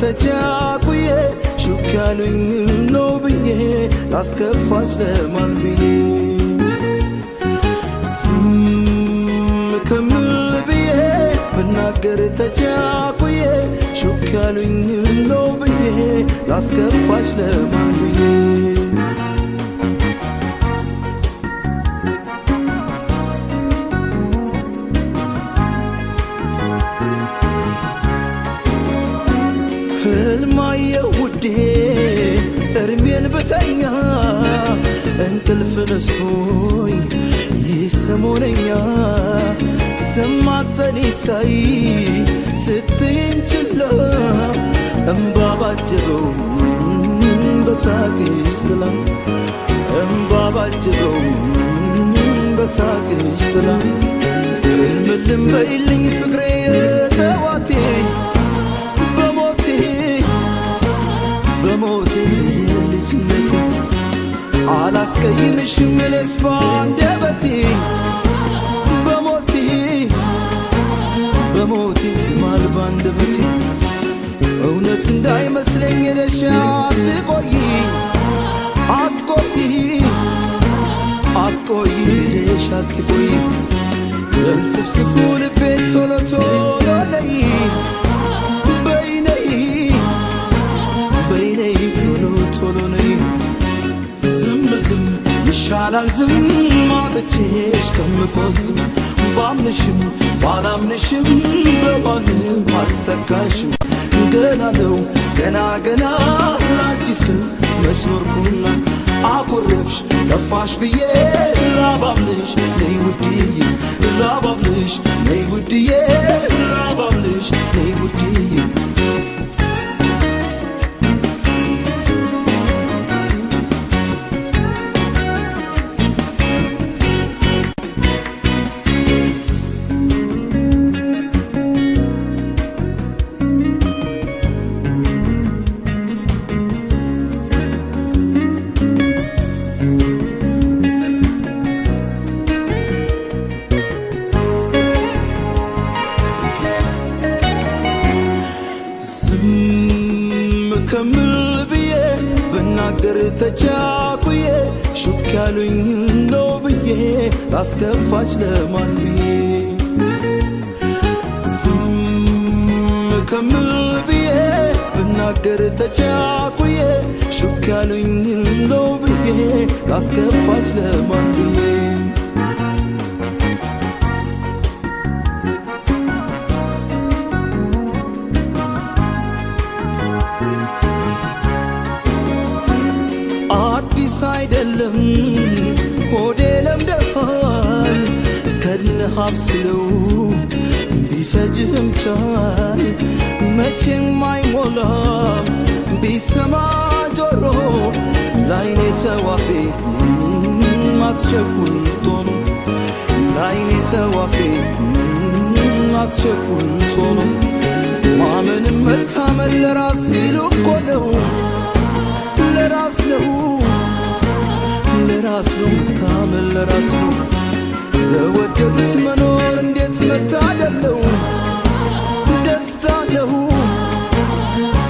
ተቻኩዬ ሹክ ያሉኝ ነው ብዬ ላስከፋች ለማን ብዬ ዝም ከምል ብዬ ብናገር ተቻኩዬ ሹክ ያሉኝ ነው ብዬ ላስከፋች ለማን ብዬ ህልማየሁ ውዴ እርሜን ብተኛ እንቅልፍ ነስቶኝ ይህ ሰሞነኛ ስማጸን ሳይ ስትይኝ ችላ እምባ ባጀበው በሳቅሽ ጥላ እምባ ባጀበው በሳቅሽ ጥላ ህልምልም በይልኝ ፍቅሬ የጠዋቴ በሞቴ በሞቴ የልጅነቴ አላስቀይምሽም እኔስ ባንደበቴ በሞቴ በሞቴ ማል ባንደበቴ እውነት እንዳይመስለኝ ሄደሽ አትቆይ አትቆይ አትቆይ ሄደሽ አትቆይ እንስፍስፉ ልቤ ቶሎ ቶሎ ነይ በይ ነይ በይ ነይ ቶሎ ቶሎ ነይ ዝም ዝም ይሻላል ዝም አጥቼሽ ከምቆዝም ባምንሽም ባላምንሽም በማንም አልተካሽም ገና ነው ገና ገና ላንቺ ስል መች ኖርኩና አኮረፍሽ ከፋሽ ብዬ ላባብልሽ ነይ ውድዬ ላባብልሽ ነይ ውድዬ ላባብልሽ ነይ ውድዬ ዝም ከምል ብዬ ብናገር ተቻኩዬ ሹክ ያሉኝ ነው ብዬ ላስከፋች ለማን ብዬ ዝም ከምል ብዬ ብናገር ተቻኩዬ ሹክ ያሉኝ ነው ብዬ ላስከፋች ለማን ብዬ አዲስ አይደለም ሆዴ ለምደሃል ከድነህ አብስለው ቢፈጅህም ቻል መቼም አይሞላም ቢሰማ ጆሮ ላይኔ ተዋፌ አትቸኩል ቶሎ ላይኔ ተዋፌ አትቸኩል ቶሎ ማመንም መታመን ለራስ ሲሉ እኮ ነው ለራስ ነው ለራስ ነው መታመን ለራስ ነው ለወደዱት መኖር እንዴት መታደል ነው ደስታ ነው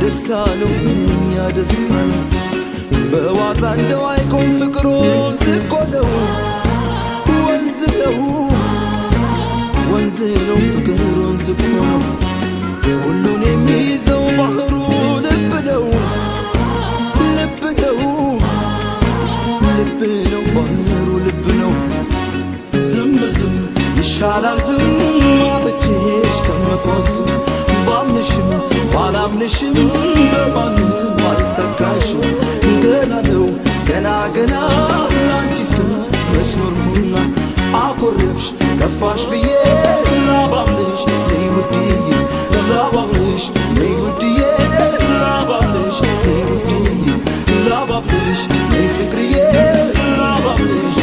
ደስታ ነው ምንኛ ደስታ ነው በዋዛ እንደው አይቆም ፍቅር ወንዝ እኮ ነው ወንዝ ነው ወንዝ ነው ፍቅር ወንዝ እኮ ነው ሁሉን የሚይዘው ባህሩ ልብ ነው ልብ ነው ልብ ነው ባህሩ ልብ ነው ዝም ዝም ይሻላል ዝም አጥቼሽ ከምቆዝም ባምንሽም ባላምንሽም በማንም አልተካሽም ገና ነው ገና ገና ላንቺ ስል መች ኖርኩና አኮረፍሽ ከፋሽ ብዬ ላባብልሽ ነይ ውድዬ ላባብልሽ ነይ ውድዬ ላባብልሽ ነይ ውድዬ ላባብልሽ ነይ ፍቅርዬ ላባብልሽ